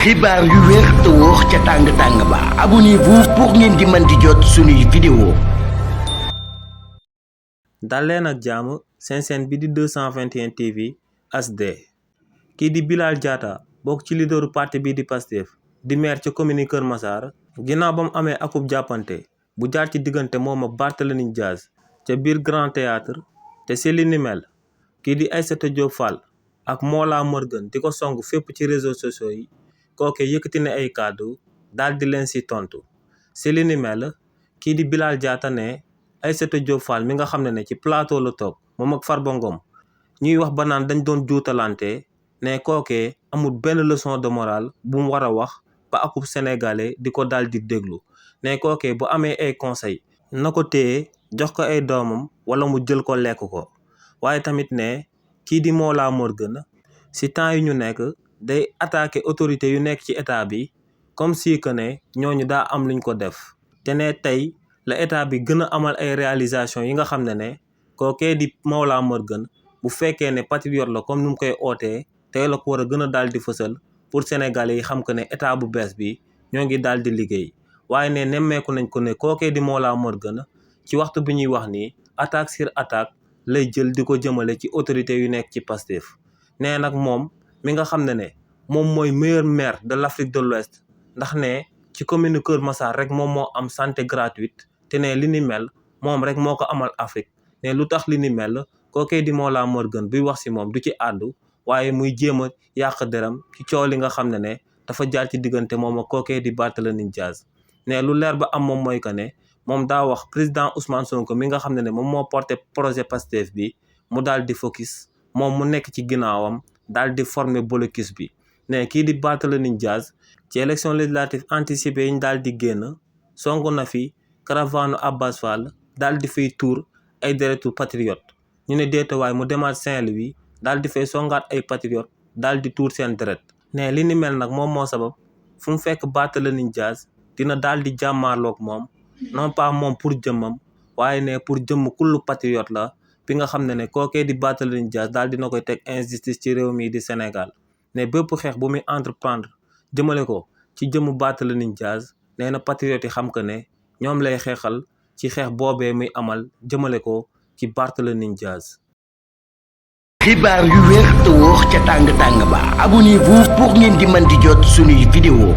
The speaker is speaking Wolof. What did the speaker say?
xibaar yu wér te wóor ca tàng ba abonnez-vous pour ngeen di mën di jot suñuy vidéo. dal leen ak jàmm seen chaîne bi di 221 TV HD. kii di Bilal Diatta bokk ci leaderu parti bi di Pastef di maire ca commune Kër Massar ginnaaw ba mu amee akub jàppante bu jaar ci diggante moom ak Barthélémy Dias ca biir Grand Théâtre te si li ni mel kii di Aïssata Diop Fall ak Mollah Morgun di ko song fépp ci réseaux sociaux yi kooke yëkkati na ay kàddu daal di leen si tontu si li ni mel kii di Bilal Diatta ne Aïssata Diop Fall mi nga xam ne ci plateau la toog moom ak Farba Ngom ñuy wax ba naan dañ doon juutalante ne kookee amul benn leçon de morale bu mu war a wax ba akub sénégalais di ko daal di déglu ne kookee bu amee ay conseil na ko téye jox ko ay doomam wala mu jël ko lekk ko waaye tamit ne kii di Mollah Morgun si temps yi ñu nekk day attaqué autorité yu nekk ci état bi comme si que ne ñooñu daa am luñ ko def te ne tey la état bi gën a amal ay réalisation yi nga xam ne kookee di Mollah Morgun bu fekkee ne patriote la comme nu mu koy ootee tey la ko war a gën a daal di fësal pour sénégalais yi xam que ne état bu bees bi ñoo ngi daal di liggéey waaye ne nemmeeku nañ ko ne kookee di Mollah Morgun ci waxtu bi ñuy wax nii attaque sur attaque lay jël di ko jëmale ci autorité yu nekk ci Pastef nee nag moom mi nga xam ne moom mooy meilleur maire de l'Afrique de l'Ouest ndax ne ci commune Kër Massar rek moom moo am santé gratuite te ne li ni mel moom rek moo ko amal Afrique ne lu tax li ni mel kookee di Mollah Morgun buy wax si moom du ci àddu waaye muy jéem a yàq deram ci coow li nga xam ne dafa jaar ci diggante moom ak kookee di Barthélémy Dias ne lu leer ba am moom mooy que ne moom daa wax président Ousmane Sonko mi nga xam ne moom moo porté projet Pastef bi mu daal di focus moom mu nekk ci ginnaawam daal di former blocus bi ne kii di Barthélémy Dias ci élection législative anticipée yi ñu daal di génn songu na fi caravane Abbas Fall daal di fay tuur ay deretu patriote ñu ne déetawaay mu demaat Saint-Louis daal di fay songaat ay patriote daal di tuur seen deret ne li ni mel nag moom moo sabab fu mu fekk Barthélémy Dias dina daal di jàmmaarloog moom non pas moom pour jëmmam waaye ne pour jëmm kullu patriote la bi nga xam ne kookee di Barthélémy Dias daal dina koy teg injustice ci réew mi di Sénégal ne bépp xeex bu muy entreprendre jëmale ko ci jëmmu Barthélémy Dias nee na patriote yi xam que ne ñoom lay xeexal ci xeex boobee muy amal jëmale ko ci Barthélémy Dias. xibaar yu wér te wóor ca tàng ba abonnez-vous pour ngeen di mën di jot suñuy vidéo.